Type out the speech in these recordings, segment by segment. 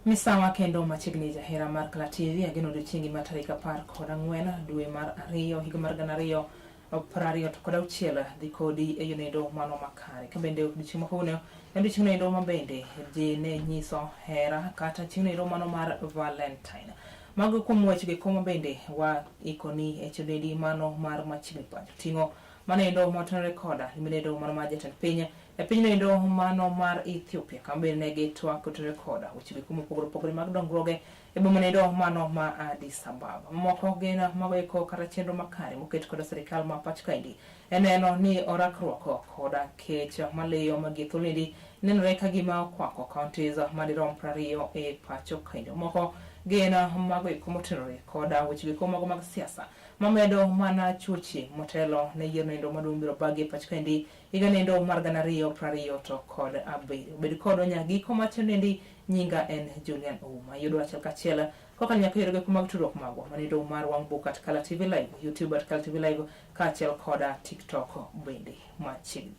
Misawa kendo machiegni jahera mar Kala TV ageno odiochiengi mar tarik 14 dwe mar 2 higa mar 2026 dhi kodi e yonedo mano makare. Ka bende odiochieng' ma kawuono en odiochieng' noendo ma bende ji ne nyiso hera kata chieng' noendo mano mar Valentine. Mago kuom weche gi koma bende wa ikoni e chenro mano mar machiegni pacho. Ting'o mano endo motenore koda liminedo mano mar jatend piny e piny noendo mano mar Ethiopia kama bende ne gitwak kotenore koda weche gi kuma opogore opogore mag dongruoge e boma noendo mano ma Addis Ababa. Mamoko gin mago eko kata chenro makare moket koda sirikal ma pacho kaendi e neno ni orakruok koda kech maliyo magie thuoloni nenore ka gima okwako counties madirom 20 e pacho kaendi. Moko gin mago eko motenore koda weche eko mago mag siasa mamedo mana chuochi motelo ne yiero noendo maduong' biro bagi e pacho kaendi higa noendo mar 2027. Bed kodwa nyaka giko mar chenro endi. Nyinga en Julian Ouma. Yudwa achiel kachiel kokalo nyaka yore goeko mag tudruok magwa manindo mar wang' book at Kala TV Live, YouTube at Kala TV Live kaachiel koda TikTok bende machiegni.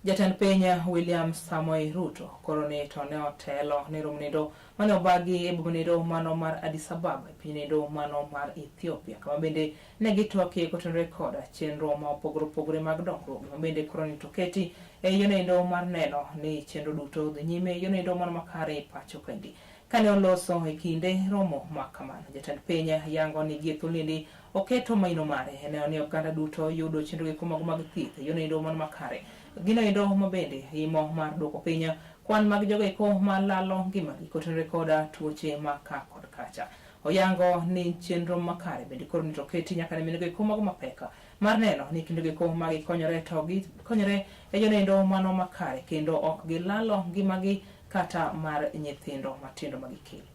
Jatend piny William Samoei Ruto koro ni to ne otelo ne romo nindo mane obagi e boma nindo mano mar Addis Ababa e piny nindo mano mar Ethiopia kama bende ne gitwakie kotenore koda chenro ma opogore opogore mag dongruok ma bende koro ni to keti e yo nindo mar neno ni chenro duto dhi nyime e yo nindo mano makare e pacho kaendi. Kane oloso e kinde romo ma kamano, jatend piny yango ni gie thuoloni oketo maino mare e neno ni oganda duto yudo chenro gi kumago mag thieth e yono endo mano makare. Gino endo ma bende imo mar duoko piny kwan mag jogo eko ma lalo ngimagi kotenore koda tuoche ma ka kod kacha. Oyango ni chenro makare bende koro nito oketi nyaka ne mine eko mago mapek mar neno ni kinde eko ma gikonyore to gikonyore e yono endo mano makare kendo ok gilalo ngimagi kata mar nyithindo matindo ma gikelo.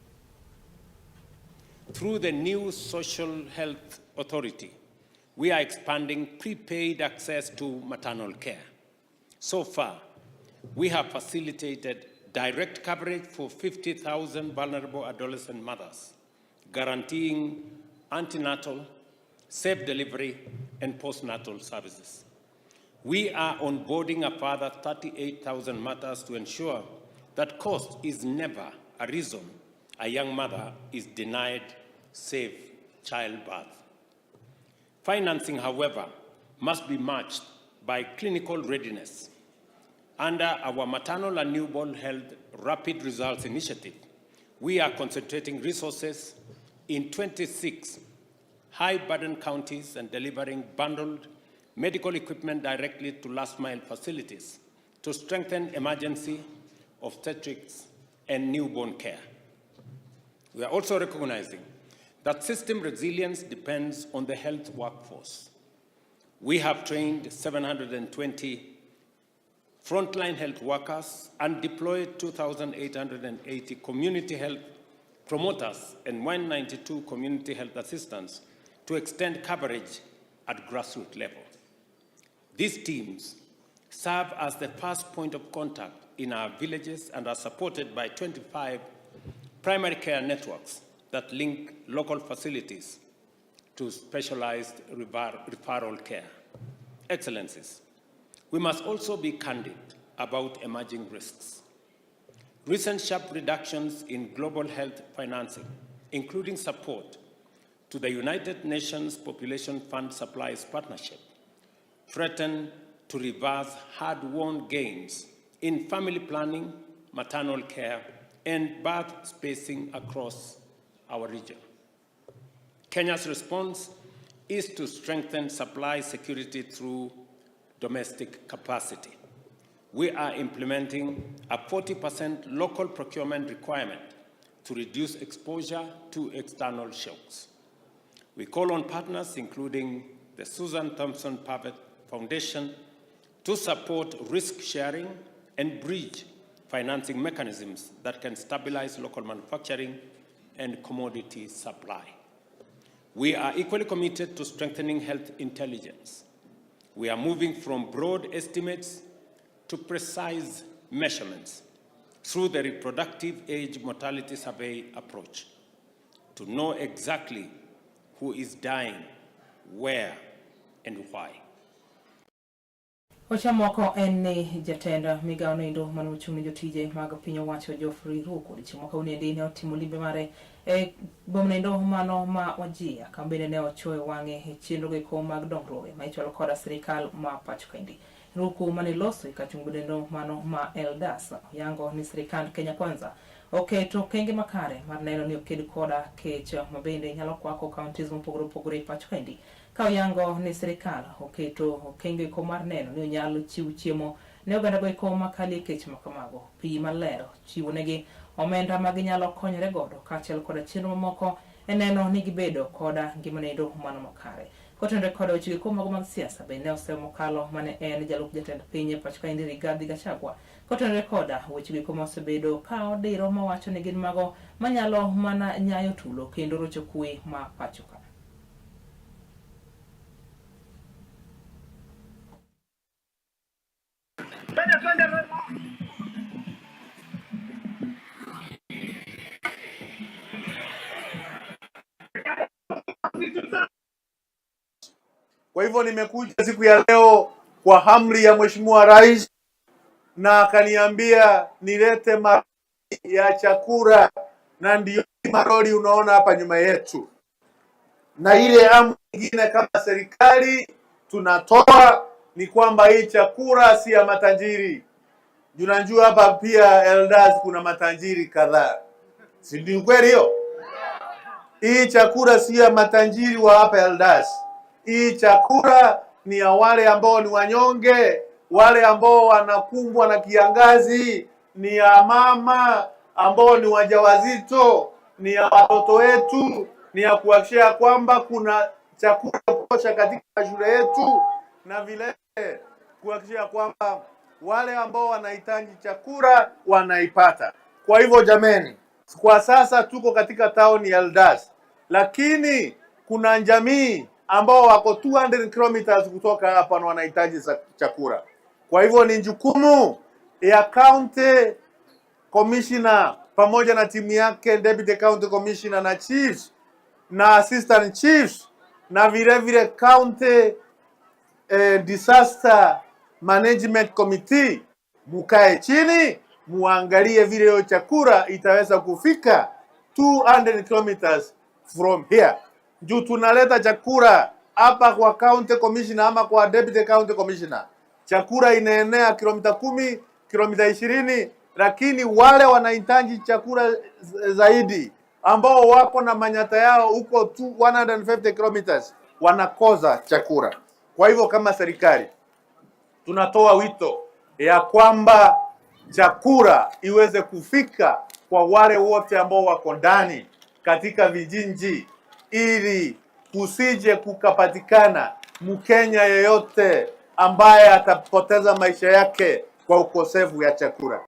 Through the new Social Health Authority, we are expanding prepaid access to maternal care. So far, we have facilitated direct coverage for 50,000 vulnerable adolescent mothers, guaranteeing antenatal, safe delivery, and postnatal services. We are onboarding a further 38,000 mothers to ensure that cost is never a reason a young mother is denied safe childbirth. Financing, however, must be matched by clinical readiness. Under our Maternal and Newborn Health Rapid Results Initiative, we are concentrating resources in 26 high-burden counties and delivering bundled medical equipment directly to last-mile facilities to strengthen emergency, obstetrics, and newborn care. We are also recognizing that system resilience depends on the health workforce. We have trained 720 frontline health workers and deployed 2,880 community health promoters and 192 community health assistants to extend coverage at grassroots level. These teams serve as the first point of contact in our villages and are supported by 25 primary care networks that link local facilities to specialized referral care. Excellencies, we must also be candid about emerging risks. Recent sharp reductions in global health financing, including support to the United Nations Population Fund Supplies Partnership, threaten to reverse hard-won gains in family planning, maternal care, and birth spacing across our region. Kenya's response is to strengthen supply security through domestic capacity. We are implementing a 40% local procurement requirement to reduce exposure to external shocks. We call on partners, including the Susan Thompson Pavitt Foundation, to support risk sharing and bridge financing mechanisms that can stabilize local manufacturing and commodity supply. We are equally committed to strengthening health intelligence. We are moving from broad estimates to precise measurements through the reproductive age mortality survey approach to know exactly who is dying, where, and why. Weche moko en ni jatend migawo noendo mane ochung' ne jotije mag piny owacho Geoffrey Ruku odiochieng' ma kawuono ne otimo limbe mare e boma noendo mano ma Wajir kama bende ne ochuoyo wang'e e chenro goeko mag dongruoge ma ichwalo koda sirikal ma pacho kaendi. Ruku mane loso e kachung' noendo mano ma Eldas oyango ni sirikand Kenya Kwanza oketo okenge makare mar neno ni oked koda kech ma bende nyalo kwako counties mopogore opogore e pacho kaendi. Ka oyango ni sirikal oketo okenge eko mar neno ni onyal chiw chiemo ne oganda go eko makalie kech makamago, pi maler, chiwo negi omenda ma ginyalo konyore godo kaachiel koda chenro mamoko e neno ni gibedo koda ngima noendo mano makare. Kotenore koda weche go eko mago mag siasa bende ne oseyo mokalo mane en jalup jatend piny e pacho kaendi Rigathi Gachagua kotenore koda weche go eko ma osebedo ka odiro mawacho ni gin mago manyalo mana nyayo tulo kendo rocho kwe ma pacho ka. Kwa hivyo nimekuja siku ya leo kwa amri ya Mheshimiwa Rais na akaniambia nilete maroli ya chakula, na ndiyo maroli unaona hapa nyuma yetu. Na ile amri nyingine kama serikali tunatoa ni kwamba hii chakula si ya matajiri. Tunajua hapa pia Eldas kuna matajiri kadhaa, si ndio kweli hiyo? Hii chakula si ya matajiri wa hapa Eldas. Hii chakula ni ya wale ambao ni wanyonge, wale ambao wanakumbwa na kiangazi, ni ya mama ambao ni wajawazito, ni ya watoto wetu, ni ya kuhakikisha kwamba kuna chakula kutosha katika shule yetu, na vile kuhakikisha kwamba wale ambao wanahitaji chakula wanaipata. Kwa hivyo jameni, kwa sasa tuko katika town ya Eldas, lakini kuna jamii ambao wako 200 kilometers kutoka hapa na wanahitaji chakula. Kwa hivyo ni jukumu ya county commissioner pamoja na timu yake, deputy county commissioner na chiefs na assistant chiefs na vile vile county disaster management committee, mukae chini muangalie vile hiyo chakula itaweza kufika 200 kilometers from here. Juu tunaleta chakula hapa kwa county commissioner ama kwa deputy county commissioner, chakula inaenea kilomita 10, kilomita 20, lakini wale wanahitaji chakula zaidi ambao wako na manyata yao huko 150 kilometers wanakosa chakula. Kwa hivyo kama serikali tunatoa wito ya kwamba chakula iweze kufika kwa wale wote ambao wako ndani katika vijiji, ili kusije kukapatikana Mkenya yeyote ambaye atapoteza maisha yake kwa ukosefu ya chakula.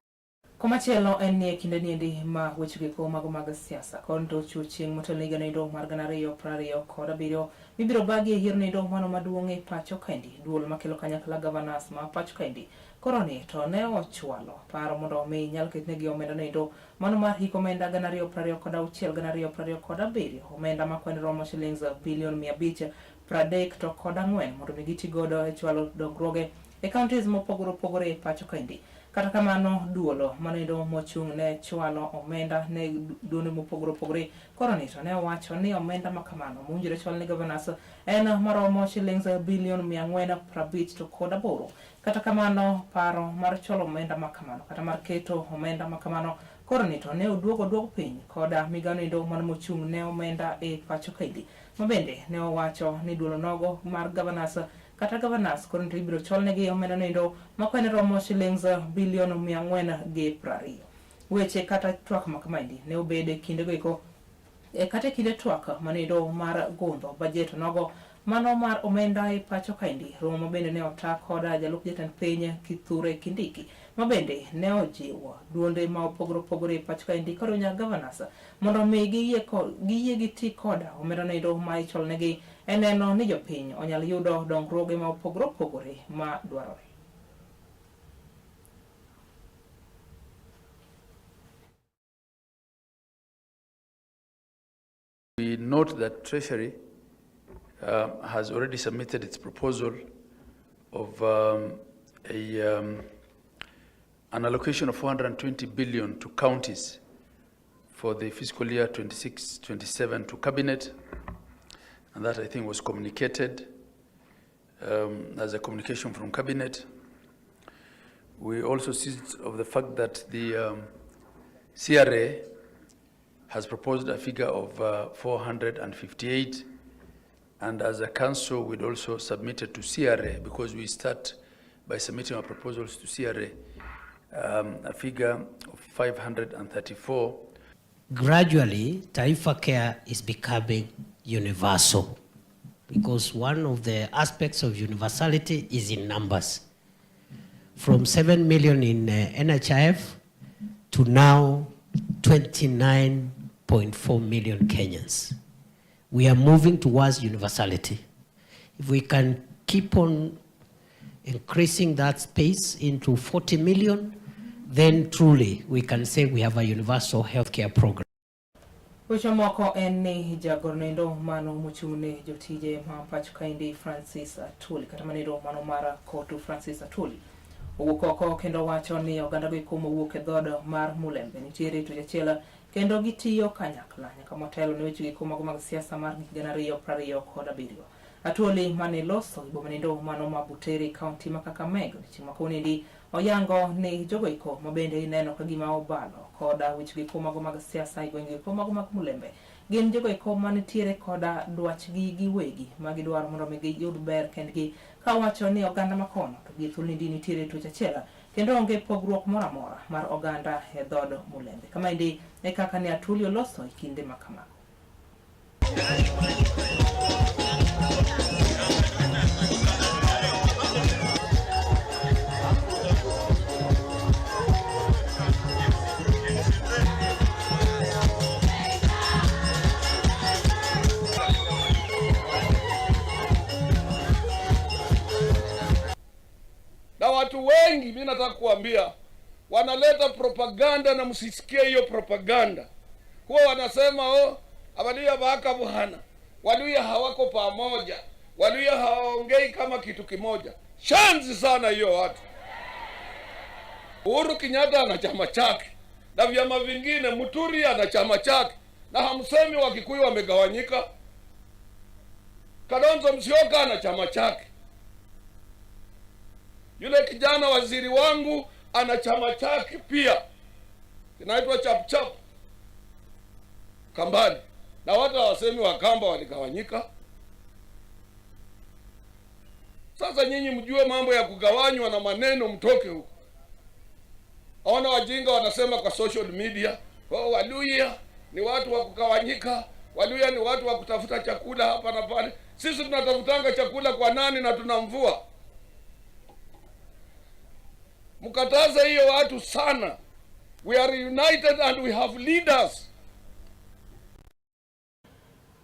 Komachielo en ni e kinde niendi ma weche goeko mago mag siasa koni to ochiwo chieng' motelo ne higa noendo mar 2027 mibiro bagi e yiero noendo mano maduong' e pacho kaendi. Duol makelo kanyakla governors ma pacho kaendi koro ni to ne ochwalo paro mondo omi nyal ketnegi omenda noendo mano mar hik omenda 2026 2027 omenda ma kwan romo shillings bilion 534 mondo mi giti godo e chwalo dongruoge e counties mopogore opogore e pacho kaendi. Kata kamano duolo manoendo mochung' ne chwalo omenda ne duonde mopogore opogore koro ni to ne owacho ni omenda makamano mowinjore chwal ne governors en maromo shillings bilion 458. Kata kamano paro mar chwalo omenda makamano kata mar keto omenda makamano koro ni to ne oduogo duog piny koda migawo noendo mano mochung' ne omenda e pacho kaendi mabende ne owacho ni duolo nogo mar governors kata governors koro ni to ibiro chwalnegi omenda noendo makwan romo shillings bilion 420. Weche kata twak makamaendi ne obedo e kindego eko kata e kinde twak manoendo mar gundho budget nogo mano mar omenda e pacho kaendi. Romo mabende ne ota koda jalup jatend piny Kithure Kindiki mabende ne ojiwo duonde ma opogore opogore e pacho kaendi koriwo nyaka governors mondo mi giyie giti koda omenda noendo ma ichwalonegi e neno ni jopiny onyal yudo dongruoge ma opogore opogore ma dwarore. We note that Treasury has already submitted its proposal of an allocation of 420 billion to counties for the fiscal year 26-27 to Cabinet, and that I think was communicated as a communication from Cabinet. We also seized of the fact that the CRA has proposed a figure of 458, and as a council we'd also submitted to CRA, because we start by submitting our proposals to CRA, a figure of 534. Gradually, Taifa Care is becoming universal, because one of the aspects of universality is in numbers. From 7 million in NHIF to now 29.4 million Kenyans. We are moving towards universality. If we can keep on increasing that space into 40 million, then truly we can say we have a universal healthcare program. Weche moko en ni jagornoendo mano mochung' ne jotije ma pacho kaendi Francis Atwoli kata manendo mano mar Kotu Francis Atwoli owuok oko kendo wacho ni oganda go eko mowuok e dhood mar Mulembe nitiere tuech achiel kendo gitiyo kanyakla nyaka motelo ne weche go mago mag siasa mar 2027. Atwoli mane loso e boma nendo mano ma Butere, kaunti ma Kakamega, odiochieng' ma kawuonoendi oyango ni jogo eko ma bende ineno ka gima obalo koda weche go eko mago mag siasa e gwenge eko mago mag Mulembe gin jogo eko manitiere koda dwachgi giwegi ma gidwaro mondo mi giyud ber kendgi, ka wacho ni oganda makono to gi thuolni nitiere tuech achiel kendo onge pogruok moro amora mar oganda e dhood Mulembe. Kamaendi e kaka ne Atwoli oloso e kinde ma kamago. Na watu wengi, mimi nataka kuambia, wanaleta propaganda na msisikie hiyo propaganda. Huwa wanasema oh, Abaluya baka buhana, Waluya hawako pamoja, Waluya hawaongei kama kitu kimoja. Shanzi sana hiyo watu. Uhuru Kenyatta ana chama chake na vyama vingine, Muturi ana chama chake, na hamsemi Wakikuyu wamegawanyika. Kalonzo Musyoka ana chama chake, yule kijana waziri wangu ana chama chake pia kinaitwa Chap Chap Kambani, na watu hawasemi Wakamba waligawanyika. Sasa nyinyi mjue mambo ya kugawanywa na maneno, mtoke huko. Ona wajinga wanasema kwa social media, oh, Waluya ni watu wa kugawanyika, Waluya ni watu wa kutafuta chakula hapa na pale. Sisi tunatafutanga chakula kwa nani na tuna mvua? Mkataze hiyo watu sana. We are united and we have leaders.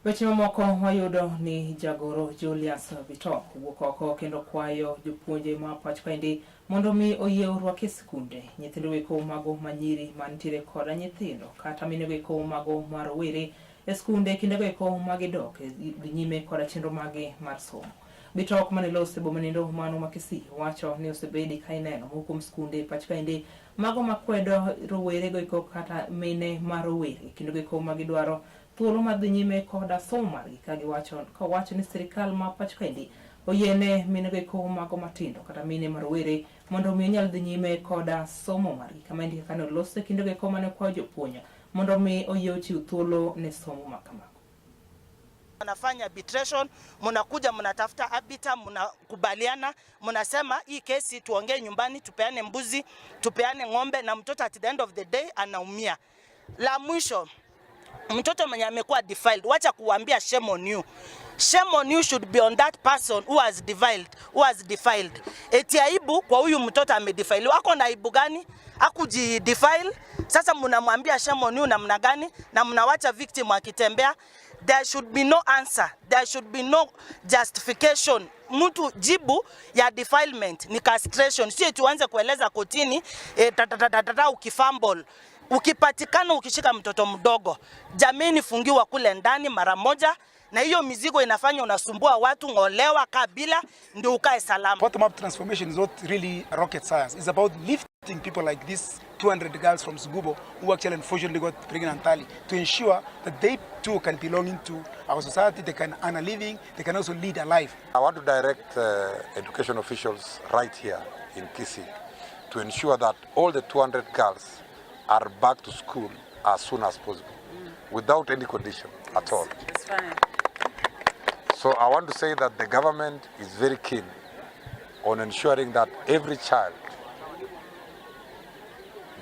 Weche mamoko wayudo ni jagoro Julius Bitok wuok oko kendo kwayo jopuonje ma pacho kaendi mondo mi oyie orwak e skunde nyithindo eko mago manyiri mantiere koda nyithindo kata minego eko mago ma rowere e skunde kindego eko magidok dhi nyime koda chenro magi mar somo. Bitok mane loso e boma nendo mano ma Kisii wacho ni osebedi ka ineno moko kuom skunde pacho kaendi mago makwedo rowere go eko kata mine ma rowere kendo go eko magidwaro thuolo mar dhi nyime koda somo margi ka giwacho kowacho ni sirikal ma pacho kaendi oyiene mine go eko mago matindo kata mine ma rowere mondo mi onyal dhi nyime koda somo margi. Kama endi kaka ne oloso e kinde go eko mane okwayo jopuonj mondo mi oyie ochiw thuolo ne somo ma kamago. Wanafanya arbitration, mnakuja mnatafuta arbiter, mnakubaliana, mnasema hii kesi tuongee nyumbani, tupeane mbuzi, tupeane ng'ombe, na mtoto at the end of the day anaumia. La mwisho, mtoto mwenye amekuwa defiled, wacha kuambia shame on you. Shame on you should be on that person who has defiled, who has defiled. Eti aibu kwa huyu mtoto amedefile. Wako na aibu gani? Hakujidefile. Sasa mnamwambia shame on you namna gani? Na mnawacha victim akitembea. There should be no answer. There should be no justification. Mtu jibu ya defilement ni castration. Sio tuanze kueleza kotini tatatatata ukifumble. Ukipatikana ukishika mtoto mdogo, jameni, fungiwa kule ndani mara moja. Na hiyo mizigo inafanya unasumbua watu, ng'olewa kabila ndio ukae salama. Bottom up transformation is not really rocket science. It's about lifting people like these 200 girls from Sugubo who actually unfortunately got pregnant early, to ensure that they too can belong into our society, they can earn a living, they can also lead a life. I want to direct education officials right here in Kisii to ensure that all the 200 girls are back to school as soon as possible, without any condition at all. That's fine. So I want to say that the government is very keen on ensuring that every child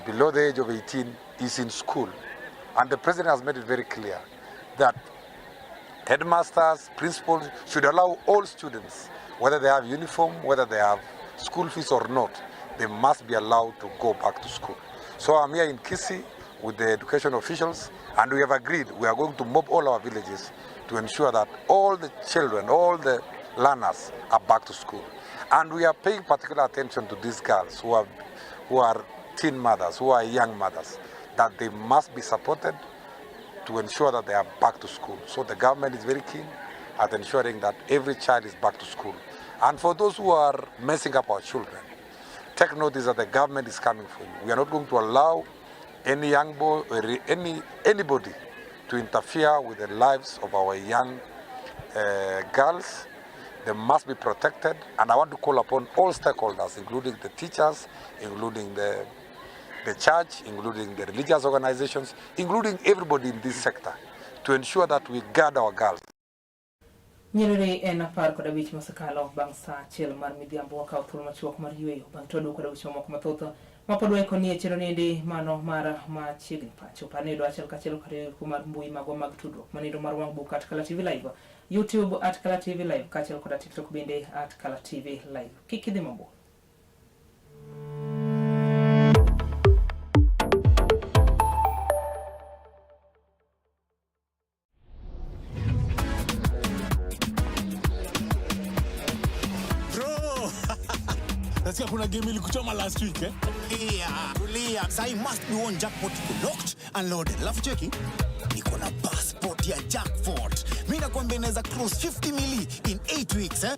below the age of 18 is in school. And the president has made it very clear that headmasters, principals should allow all students, whether they have uniform, whether they have school fees or not, they must be allowed to go back to school. So I'm here in Kisii with the education officials, and we have agreed we are going to mob all our villages to ensure that all the children, all the learners are back to school. And we are paying particular attention to these girls who are teen mothers, who are young mothers, that they must be supported to ensure that they are back to school. So the government is very keen at ensuring that every child is back to school. And for those who are messing up our children, take notice that the government is coming for you. We are not going to allow any young boy or anybody to interfere with the lives of our young girls. They must be protected, and I want to call upon all stakeholders, including the teachers, including the church, including the religious organizations, including everybody in this sector, to ensure that we guard our girls. Nyerere en 15 mosekalo bang' sa 1 mar midhiambo. Wakawo thuolo machuok mar yweyo bang' to waduogo kod weche mamoko mathoth mapod waiko nie chenro niendi mano mar Machiegni Pacho. Par ni yudo achiel kachiel kod mar mbui magwa mag tudruok manindo mar wang' buk at Kala TV Live, YouTube at Kala TV Live, kaachiel koda TikTok bende at Kala TV Live. Kik idhi mabor. Bro! Nasikia kuna game ilikuchoma last week, eh? Tulia, tulia. Sahi Must Be One jackpot iko locked and loaded. Alafu cheki, niko na passport ya jackpot. Mimi nakwambia inaweza cross 50 mili in 8 weeks, eh?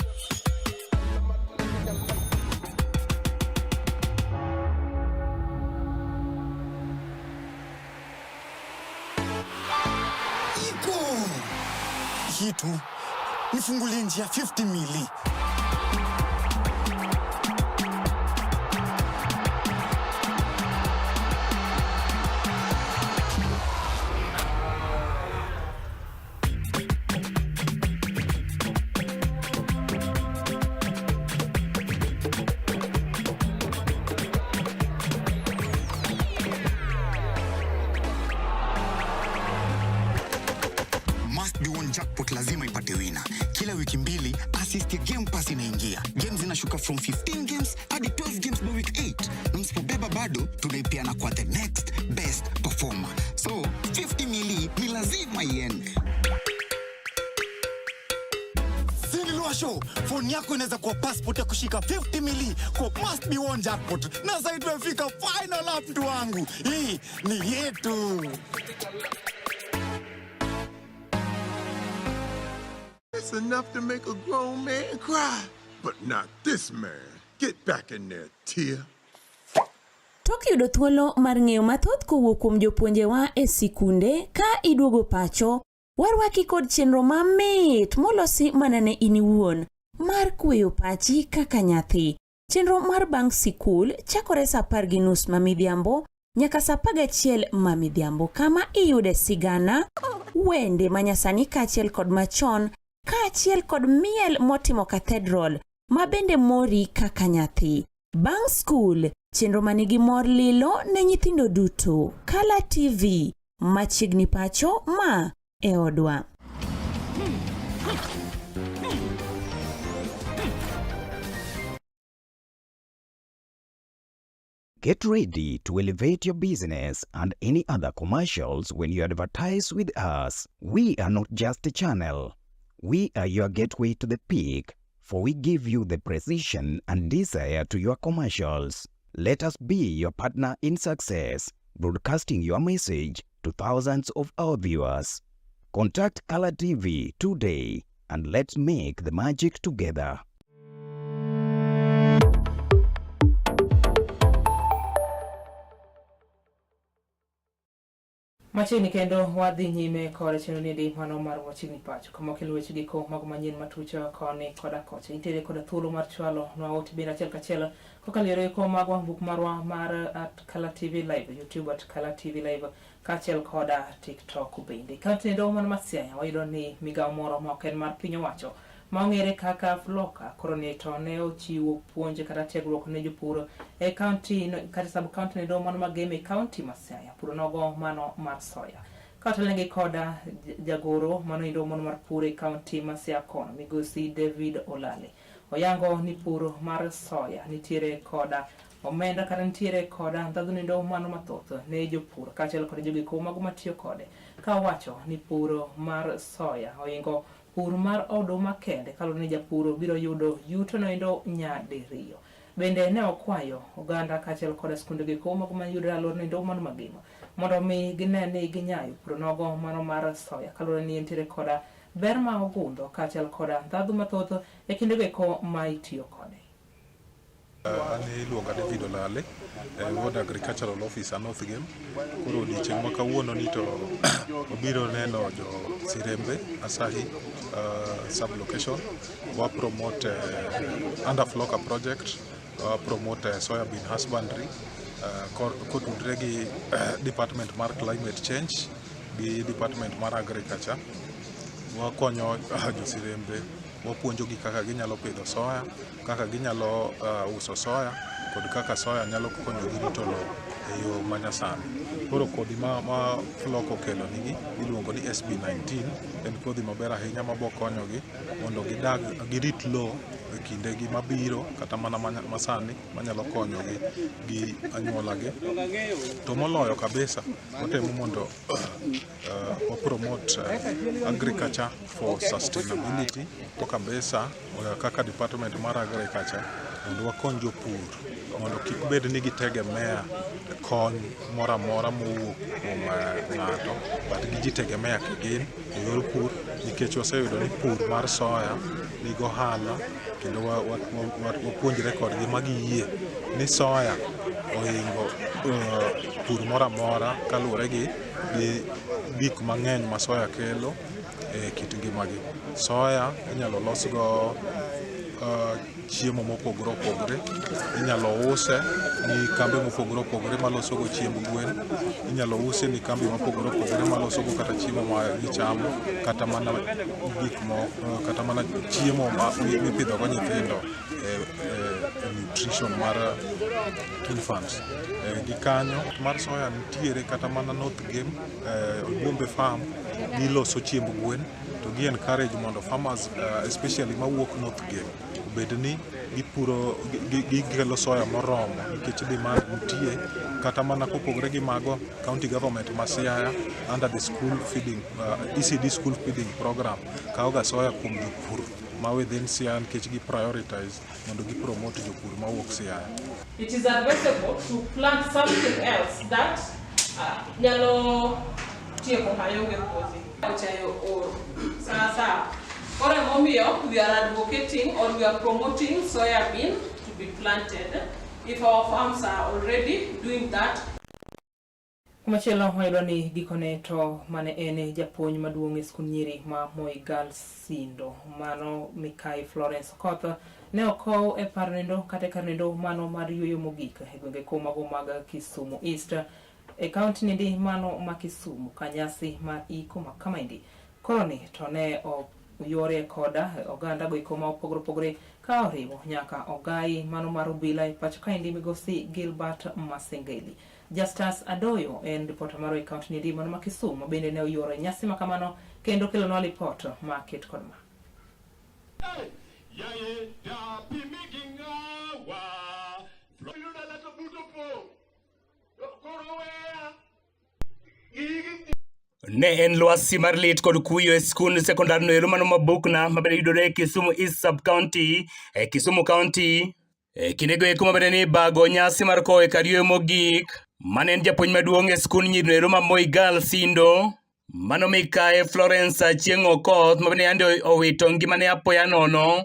Iko. Hii tu nifungulie njia 50 mili. Must Be One jackpot lazima ipate winner. Kila wiki 2 assist ya Game Pass inaingia. Games zinashuka from 15 games hadi 12 games by week 8. Na msipobeba bado tunaipeana kwa the next best performer. So 50 mili ni lazima iende. Show, phone yako inaweza kuwa passport ya kushika 50 mili kwa Must Be One jackpot. Na sasa tumefika final lap, mtu wangu. Hii ni yetu. It's enough to make a grown man cry, but not this man. Get back in there, Tia. Tok yudo thuolo mar ng'eyo mathoth kowuok kuom jopuonjewa e sikunde ka iduogo pacho, warwaki kod chenro mamit molosi mana ne in iwuon mar kweyo pachi kaka nyathi. Chenro mar bang' sikul chakore sa 10:30 ma midhiambo nyaka sa 11 ma midhiambo, kama iyude sigana, wende manyasani kaachiel kod machon, kaachiel kod miel motimo cathedral ma bende mori kaka nyathi. Bang' skul, chenro manigi mor lilo ne nyithindo duto. Kala TV, machiegni pacho ma e odwa. Get ready to elevate your business and any other commercials when you advertise with us. We are not just a channel. We are your gateway to the peak, for we give you the precision and desire to your commercials. Let us be your partner in success, broadcasting your message to thousands of our viewers. Contact Color TV today and let's make the magic together. Machiegni kendo wadhi nyime kod chenro niendi mano mar Machiegni Pacho kama okel weche giko mago manyien matucho koni koda kocha. Intiere koda thuolo mar chwalo nwa ote bende achiel kachiel kokalo yore eko magwa buk marwa mar at Kala TV Live, YouTube at Kala TV Live kaachiel koda TikTok bende. Kaunti endo man ma Siaya wayudo ni migawo moro ma ok en mar piny owacho ma ong'ere kaka Floka koro ni to ne ochiwo puonj kata tiegruok ne jopur e kaunti kata sub kaunti endo mano ma Gem e kaunti ma Siaya puro nogo mano mar soya. Ka otelnegi koda jagoro mano endo mano mar pur e kaunti ma Siaya kono migosi David Olale oyango ni pur mar soya nitiere koda omenda kata nitiere koda ndhadhu nindo mano mathoth ne jopur kaachiel kod jogo mago matiyo kode ka owacho ni pur mar soya oingo pur mar oduma kende kaluwore ni japur biro yudo yuto noendo nyadiriyo. Bende ne okwayo oganda kaachiel koda skunde goeko mago mayudore e alwora noendo mano magima mondo mi gine ni ginyayo puro nogo mano mar soya kaluwore ni entiere koda ber ma ogundho kaachiel koda ndhadhu mathoth e kinde goeko ma itiyo kode. An iluonga David Olale, Ward Agricultural Officer North Gem. Koro odiochieng' ma kawuono ni to obiro neno jo Sirembe Asahi sub location. Wa promote under Floka project, wa promote soya bean husbandry kotudre gi department mar climate change gi department mar agriculture. Wakonyo jo Sirembe, wapuonjogi kaka ginyalo pidho soya, kaka ginyalo uso soya kod kaka soya nyalo konyogi rito lowo e yo manyasani. Koro kodhi ma Flock okelo nigi iluongo ni SB19 en kodhi maber ahinya mabo konyogi mondo gidag girit lowo e kindegi mabiro kata mana masani manyalo konyogi gi anyuolagi. To moloyo kabisa watemo mondo wa promote agriculture for sustainability to kabisa kaka department mar agriculture mondo wakony jopur mondo kik bed ni gitegemea kony moro amora mowuok kuom ng'ato but gijitegemea kigin e yor pur nikech waseyudo ni pur mar soya nigi ohala kendo wapuonjre kodgi ma giyie ni soya ohingo pur moro amora kaluwore gi gik mang'eny ma soya kelo e kit ngimagi. Soya inyalo losgo chiemo mopogore opogore, inyalo use ni kambe mopogore opogore malosogo chiemb gwen, inyalo use ni kambi mopogore opogore malosogo kata chiemo ma gichamo, kata mana gik mo, kata mana chiemo ma mipidhogo nyithindo e nutrition mar infants. Gi kanyo mar soya nitiere kata mana North Gem, Ogombe Farm giloso chiemb gwen to gi encourage mondo farmers especially mawuok North Gem obed ni gipuro gikelo soya moromo nikech demand nitie. Kata mana kopogore gi mago, county government ma Siaya under the school feeding ECD school feeding program kawo ga soya kuom jopur ma within Siaya nikech gi prioritize mondo gi promote jopur mawuok Siaya. It is advisable to plant something else that nyalo tieko mayonge puothe. Ochayo oro. Sawa sawa. Koro emomiyo we are advocating or we are promoting soya bean to be planted if our farms are already doing that. Kumachielo wayudo ni gikone to mane en japuonj maduong' e skund nyiri ma Moi Girls Sindo mano Mikai Florence Okoth ne okow e par nindo kata e kar nindo mano mar yueyo mogik e gwenge komago mag Kisumu East e kaunti nindi mano ma Kisumu ka nyasi mar iko ma kamaendi koro ni to ne oyuore koda oganda go iko ma opogore opogore ka oriwo nyaka ogai mano mar obila e pacho kaendi migosi Gilbert Masengeli. Justus Adoyo en ripota marwa e kaunti nindi mano ma Kisumu bende ne oyuoro e nyasi ma kamano kendo kelonwa lipot ma ket kod ma. Ne en lwasi mar lit kod kuyo e skund sekondar noero mano ma Bukna mabende yudore e Kisumu East Sub County e Kisumu County. E kindego eko mabende ni bago nyasi mar kowo e kar yueyo mogik mane en japuonj maduong' e skund nyiri noero ma Moi Girls Sindo. Mano mikaye Florence Achieng' Okoth ma bende yande owito ngimane apoya nono.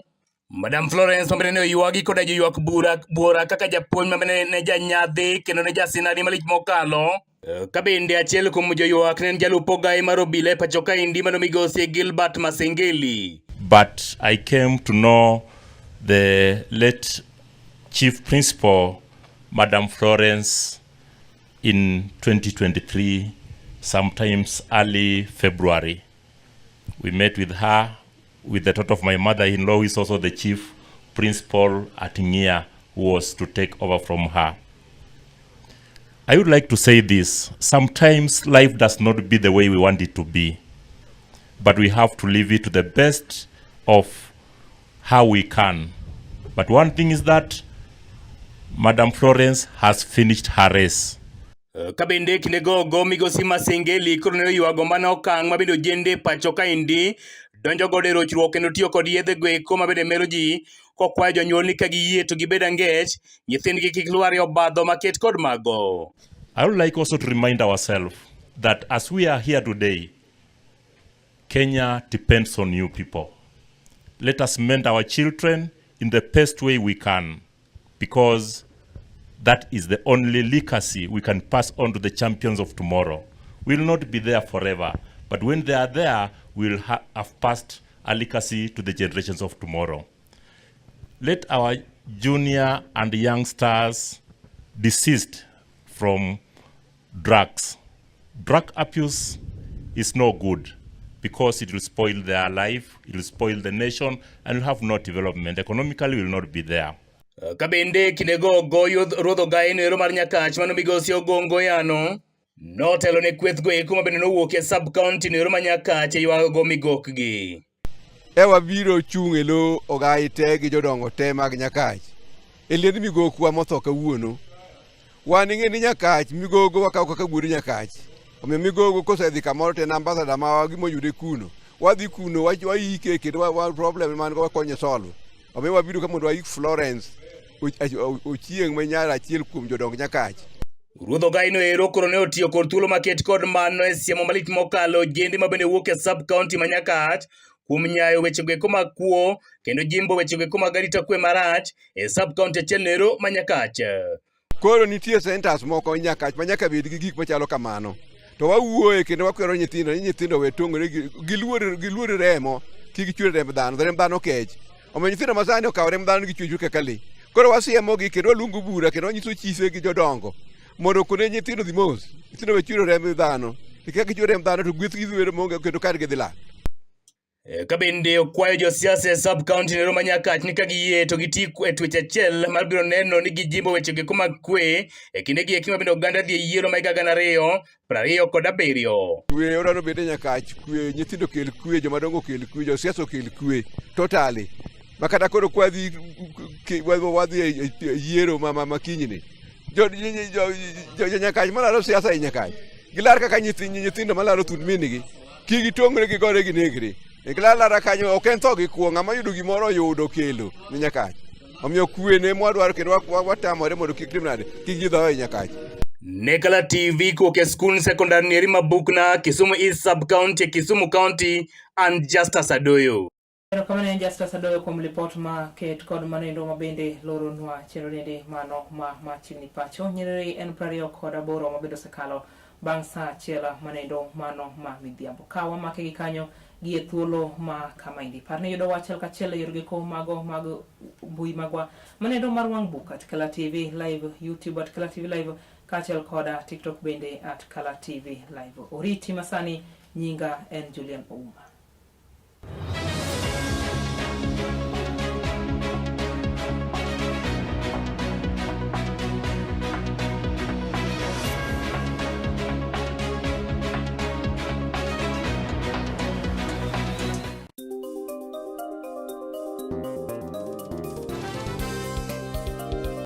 Madam Florence ma bende ne oywagi koda joywak bura buora kaka japuonj ma bende ne janyadhi kendo ne jasinani malich mokalo. Eh, Ka bende achiel kuom joywak ne en jalup ogaye mar obila e pacho kaendi mano migosi Gilbert Masengeli. But I came to know the late chief principal, Madam Florence, in 2023, sometimes early February. We met with her, with the daughter of my mother-in-law, who is also the chief principal at Ngia, who was to take over from her. I would like to say this sometimes life does not be the way we want it to be, but we have to live it to the best of how we can. But one thing is that Madam Florence has finished her race. Eh, Ka bende kinde gogo migosi Masengeli koro ne oywago mana okang' ma bende ojende e pacho kaendi donjo godo e rochruok kendo tiyo kod yedhe goeko ma bende mero ji kokwayo jonyuol ni ka giyie to gibed angech nyithindgi kik lwar e obadho maket kod mago. I would like also to remind ourselves that as we are here today, Kenya depends on you people. Let us mend our children in the best way we can because that is the only legacy we can pass on to the champions of tomorrow. We'll not be there forever, but when they are there, we'll ha- have passed a legacy to the generations of tomorrow. Let our junior and youngsters desist from drugs. Drug abuse is no good because it will spoil their life, it will spoil the nation, and will have no development. Economically, will not be there. Eh, Ka bende kinde gogo ruodh ogaye no ero mar Nyakach mano migosi Ogongo Yano notelo ne kweth go eko ma bende nowuok e sub county no ero ma Nyakach e ywago migokgi. E wabiro chung' e lo ogayi te gi jodongo te mag Nyakach e liend migokwa motho kawuono. Wan ing'e ni Nyakach migogo wakawo kaka wuod Nyakach. Omiyo migogo kosedhi kamoro to en ambassador ma gimoyude kuno. Wadhi kuno waike kendo wa problem man go wakonye solve. Omiyo wabiro ka mondo waik Florence Ochieng' ma nyar achiel kuom jodong Nyakach. Ruodh Ogaino ero koro ne otiyo kod thuolo maket kod mano e siemo malich mokalo ojende ma bende wuok e sub county ma Nyakach kuom nyayo weche goeko mag kuo kendo jimbo weche goeko mag arita kwe marach e sub county achiel ero ma Nyakach. Koro nitie centers moko Nyakach ma nyaka bed gi gik machalo kamano. To wawuoye kendo wakwero nyithindo ni nyithindo we tong'ore giluor giluor remo kik chwer remb dhano, remb dhano kech. Omiyo nyithindo ma sani okawo remb dhano gichwe chwe kaka lee. Koro wasiemogi kendo waluongo bura kendo wanyiso chise gi jodongo mondo okone nyithindo dhi mos. Nyithindo we chwero remb dhano. Nikech ka gichwero remb dhano to gweth gi dhi bedo maonge kendo kargi dhi lal. Eh, Ka bende okwayo josiasa e sub county nero ma Nyakach ni ka giyie to giti e twech achiel mar biro neno ni gijimbo weche goeko mag kwe e kinde gi eki ma bende oganda dhi e yiero ma higa 2027. Kwe odwaro bed e Nyakach, kwe nyithindo okel kwe, joma dongo okel kwe, josiasa okel kwe totally. Ma kata koro kwadhi wadhi e yiero ma ma kinyni. Jo jo Nyakach malaro siasa e Nyakach. Gilar kaka nyithindo malaro thund min-gi. Kik gitong're gigore ginegre. Gilar lara kanyo ok en tho gi kuo, ng'ama oyudo gimoro oyudo kelo ne Nyakach. Omiyo kwe ne mwadwaro kendo watamore mondo kik tim nade, kik ji tho e Nyakach. Nekala TV kowuok e skund sekondar Nyeri Mabukna, Kisumu East Sub County, Kisumu County, and Justus Adoyo. Erokamano en Justus Adoyo kuom lipot ma ket kod manendo ma bende loronwa chenro nende mano ma machiegni pacho. Nyerere en 28 ma bende osekalo bang' saa achiel manendo mano ma midhiambo. Ka wamake gi kanyo gi e thuolo ma kamaendi. Par ni yudo wach achiel kachiel e yor giko mago mag mbui magwa manendo mar wang' buk at Kala TV Live, YouTube at Kala TV Live kaachiel koda TikTok bende at Kala TV Live. Oriti masani nyinga en Julian Ouma.